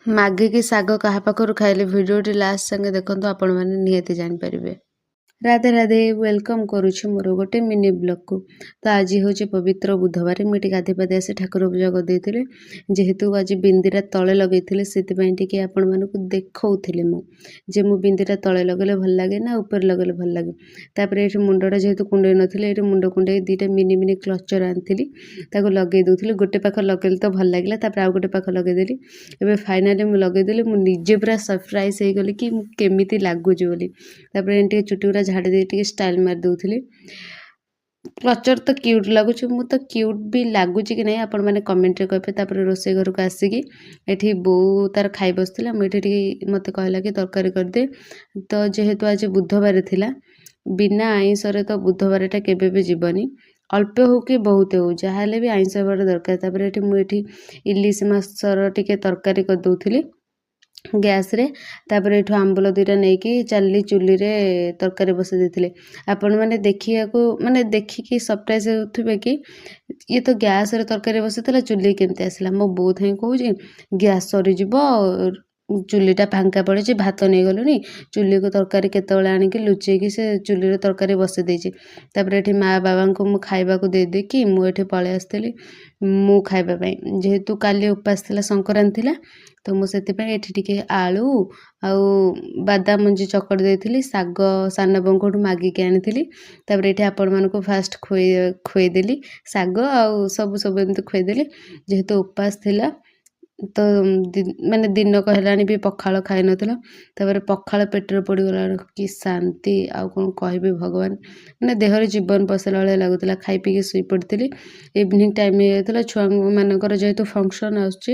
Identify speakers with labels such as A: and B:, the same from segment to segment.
A: ମାଗିକି ଶାଗ କାହା ପାଖରୁ ଖାଇଲେ, ଭିଡ଼ିଓଟି ଲାଷ୍ଟ ଯାଏଁ ଦେଖନ୍ତୁ, ଆପଣମାନେ ନିହାତି ଜାଣିପାରିବେ। ରାଧେ ରାଧେ। Welcome କରୁଛି ମୋର ଗୋଟେ ମିନି ବ୍ଲଗ୍କୁ। ତ ଆଜି ହେଉଛି ପବିତ୍ର ବୁଧବାର। ମୁଁ ଏଠି ଗାଧୋଇ ପାଧୋଇ ଆସି ଠାକୁର ପୂଜା କରିଦେଇଥିଲି। ଯେହେତୁ ଆଜି ବିନ୍ଦିଟା ତଳେ ଲଗେଇଥିଲି, ସେଥିପାଇଁ ଟିକେ ଆପଣମାନଙ୍କୁ ଦେଖାଉଥିଲି ମୁଁ ଯେ ମୁଁ ବିନ୍ଦିଟା ତଳେ ଲଗେଇଲେ ଭଲ ଲାଗେ ନା ଉପରେ ଲଗେଇଲେ ଭଲ ଲାଗେ। ତାପରେ ଏଠି ମୁଣ୍ଡଟା ଯେହେତୁ କୁଣ୍ଡେଇ ନଥିଲି, ଏଠି ମୁଣ୍ଡ କୁଣ୍ଡେଇ ଦୁଇଟା ମିନି ମିନି କ୍ଲଚର୍ ଆଣିଥିଲି, ତାକୁ ଲଗେଇ ଦେଉଥିଲି। ଗୋଟେ ପାଖ ଲଗେଇଲି ତ ଭଲ ଲାଗିଲା, ତାପରେ ଆଉ ଗୋଟେ ପାଖ ଲଗେଇଦେଲି। ଏବେ ଫାଇନାଲି ମୁଁ ଲଗେଇଦେଲି। ମୁଁ ନିଜେ ପୁରା ସରପ୍ରାଇଜ୍ ହେଇଗଲି କି ମୁଁ କେମିତି ଲାଗୁଛି ବୋଲି। ତାପରେ ଟିକେ ଚୁଟି ଗୁଡ଼ା ଝାଡ଼ି ଦେଇ ଟିକେ ଷ୍ଟାଇଲ୍ ମାରି ଦେଉଥିଲି। କ୍ଲଚର୍ ତ କ୍ୟୁଟ୍ ଲାଗୁଛି, ମୁଁ ତ କ୍ୟୁଟ୍ ବି ଲାଗୁଛି କି ନାହିଁ, ଆପଣମାନେ କମେଣ୍ଟରେ କହିବେ। ତାପରେ ରୋଷେଇ ଘରକୁ ଆସିକି ଏଠି ବୋଉ ତାର ଖାଇ ବସିଥିଲା। ମୁଁ ଏଠି ଟିକେ, ମୋତେ କହିଲା କି ତରକାରୀ କରିଦେ। ତ ଯେହେତୁ ଆଜି ବୁଧବାର ଥିଲା, ବିନା ଆଇଁଷରେ ତ ବୁଧବାରଟା କେବେ ବି ଯିବନି। ଅଳ୍ପ ହଉ କି ବହୁତ ହଉ, ଯାହା ହେଲେ ବି ଆଇଁଷ ହେବାଟା ଦରକାର। ତାପରେ ଏଠି ମୁଁ ଏଠି ଇଲିଶି ମାଛର ଟିକେ ତରକାରୀ କରିଦେଉଥିଲି ଗ୍ୟାସ୍ରେ। ତାପରେ ଏଠୁ ଆମ୍ବୁଲ ଦୁଇଟା ନେଇକି ଚାଲି ଚୁଲିରେ ତରକାରୀ ବସାଇ ଦେଇଥିଲେ। ଆପଣମାନେ ଦେଖିବାକୁ, ମାନେ ଦେଖିକି ସରପ୍ରାଇଜ୍ ହେଉଥିବେ କି ଇଏ ତ ଗ୍ୟାସ୍ରେ ତରକାରୀ ବସାଇଥିଲା, ଚୁଲି କେମିତି ଆସିଲା? ମୋ ବୋଉ ଥାଇ କହୁଛି, ଗ୍ୟାସ୍ ସରିଯିବ, ଚୁଲିଟା ଫାଙ୍କା ପଡ଼ିଛି, ଭାତ ନେଇଗଲୁଣି, ଚୁଲିକୁ ତରକାରୀ କେତେବେଳେ ଆଣିକି ଲୁଚେଇକି ସେ ଚୁଲିରେ ତରକାରୀ ବସାଇ ଦେଇଛି। ତାପରେ ଏଠି ମା ବାବାଙ୍କୁ ମୁଁ ଖାଇବାକୁ ଦେଇଦେଇକି ମୁଁ ଏଠି ପଳେଇ ଆସିଥିଲି ମୁଁ ଖାଇବା ପାଇଁ। ଯେହେତୁ କାଲି ଉପାସ ଥିଲା, ସଂକ୍ରାନ୍ତି ଥିଲା, ତ ମୁଁ ସେଥିପାଇଁ ଏଠି ଟିକେ ଆଳୁ ଆଉ ବାଦାମ ମଞ୍ଜି ଚକଟି ଦେଇଥିଲି। ଶାଗ ସାନ ବୋଉଙ୍କଠୁ ମାଗିକି ଆଣିଥିଲି। ତାପରେ ଏଠି ଆପଣମାନଙ୍କୁ ଫାଷ୍ଟ ଖୁଏଇଦେଲି ଶାଗ ଆଉ ସବୁ ସବୁ ଏମିତି ଖୁଏଇଦେଲି। ଯେହେତୁ ଉପାସ ଥିଲା, ତ ମାନେ ଦିନକ ହେଲାଣି ବି ପଖାଳ ଖାଇନଥିଲା। ତାପରେ ପଖାଳ ପେଟରେ ପଡ଼ିଗଲା ବେଳକୁ କି ଶାନ୍ତି, ଆଉ କ'ଣ କହିବି ଭଗବାନ! ମାନେ ଦେହରେ ଜୀବନ ପଶିଲା ଭଳିଆ ଲାଗୁଥିଲା। ଖାଇ ପିଇକି ଶୋଇପଡ଼ିଥିଲି। ଇଭିନିଂ ଟାଇମ୍ ହେଇଯାଇଥିଲା। ଛୁଆମାନଙ୍କର ଯେହେତୁ ଫଙ୍କସନ୍ ଆସୁଛି,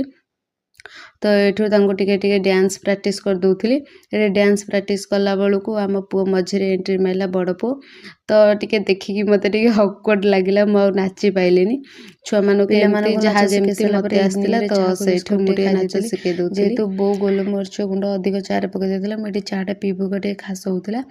A: ତ ଏଠୁ ତାଙ୍କୁ ଟିକେ ଟିକେ ଡ୍ୟାନ୍ସ ପ୍ରାକ୍ଟିସ୍ କରିଦେଉଥିଲି। ଏଠି ଡ୍ୟାନ୍ସ ପ୍ରାକ୍ଟିସ୍ କଲା ବେଳକୁ ଆମ ପୁଅ ମଝିରେ ଏଣ୍ଟ୍ରି ମାରିଲା, ବଡ଼ ପୁଅ। ତ ଟିକେ ଦେଖିକି ମୋତେ ଟିକେ ଅକ୍ୱାର୍ଡ଼ ଲାଗିଲା, ମୁଁ ଆଉ ନାଚି ପାଇଲିନି। ଛୁଆମାନଙ୍କୁ ଏମିତି
B: ପିଲାମାନଙ୍କୁ
A: ଯାହା
B: ନାଚ ଶିଖେଇ
A: ଯେମିତି
B: ସାରିଲା
A: ମୋତେ
B: ପରେ
A: ଆସିଥିଲା,
B: ଇଭିନିଂରେ
A: ତ
B: ଚାହାକୁ
A: ସେଇଠୁ
B: ବିସ୍କୁଟ୍
A: ମୁଁ
B: ଟିକେ
A: ଟିକେ
B: ଖାଇ
A: ନାଚ
B: ଦେଇଥିଲି।
A: ଶିଖେଇ ଦେଉଥିଲି।
B: ଯେହେତୁ ବୋଉ ଗୋଲମରିଚ ଗୁଣ୍ଡ ଅଧିକ ଚାରେ ପକାଇ ଦେଇଥିଲା, ମୁଁ ଏଠି ଚାହାଟା ପିଇ ପିଇକା ଟିକେ ଖାସ ହେଉଥିଲା।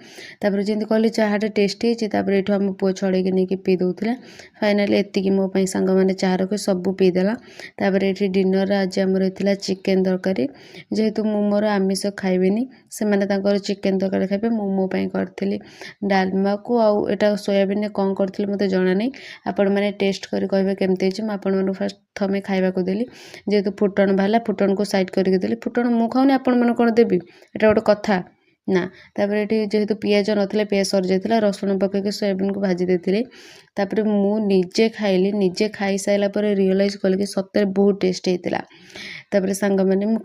B: ତାପରେ ଯେମିତି କହିଲି, ଚାହାଟା ଟେଷ୍ଟ ହେଇଛି। ତାପରେ ଏଠୁ ଆମ ପୁଅ ଛଡ଼େଇକି ନେଇକି ପିଇ ଦେଉଥିଲା। ଫାଇନାଲି ଏତିକି ମୋ ପାଇଁ ସାଙ୍ଗମାନେ ଚାହା ରଖି ସବୁ ପିଇଦେଲା। ତାପରେ ଏଠି ଡିନରରେ ଆଜି ଆମର ହେଇଥିଲା ଚିକେନ୍ ତରକାରୀ। ଯେହେତୁ ମୁଁ ମୋର ଆମିଷ ଖାଇବିନି, ସେମାନେ ତାଙ୍କର ଚିକେନ୍ ତରକାରୀ ଖାଇବେ। ମୁଁ ମୋ ପାଇଁ କରିଥିଲି ଡାଲମାକୁ ଆଉ ଏଇଟା ସୋୟାବିନରେ କ'ଣ କରିଥିଲି ମୋତେ ଜଣା ନାହିଁ। ଆପଣମାନେ ଟେଷ୍ଟ କରି କହିବେ କେମିତି ହେଇଛି। ମୁଁ ଆପଣମାନଙ୍କୁ ଫାଷ୍ଟ ଥମେ ଖାଇବାକୁ ଦେଲି। ଯେହେତୁ ଫୁଟଣ ବାହାରିଲା, ଫୁଟଣକୁ ସାଇଡ଼୍ କରିକି ଦେଲି। ଫୁଟଣ ମୁଁ ଖାଉନି, ଆପଣମାନଙ୍କୁ କ'ଣ ଦେବି? ଏଇଟା ଗୋଟେ କଥା ନା। ତାପରେ ଏଠି ଯେହେତୁ ପିଆଜ ନଥିଲା, ପିଆଜ ସରିଯାଇଥିଲା, ରସୁଣ ପକାଇକି ସୋୟାବିନକୁ ଭାଜି ଦେଇଥିଲି। ତାପରେ ମୁଁ ନିଜେ ଖାଇଲି। ନିଜେ ଖାଇସାରିଲା ପରେ ରିଅଲାଇଜ୍ କଲି କି ସତରେ ବହୁତ ଟେଷ୍ଟ ହେଇଥିଲା। ତାପରେ ସାଙ୍ଗମାନେ, ମୁଁ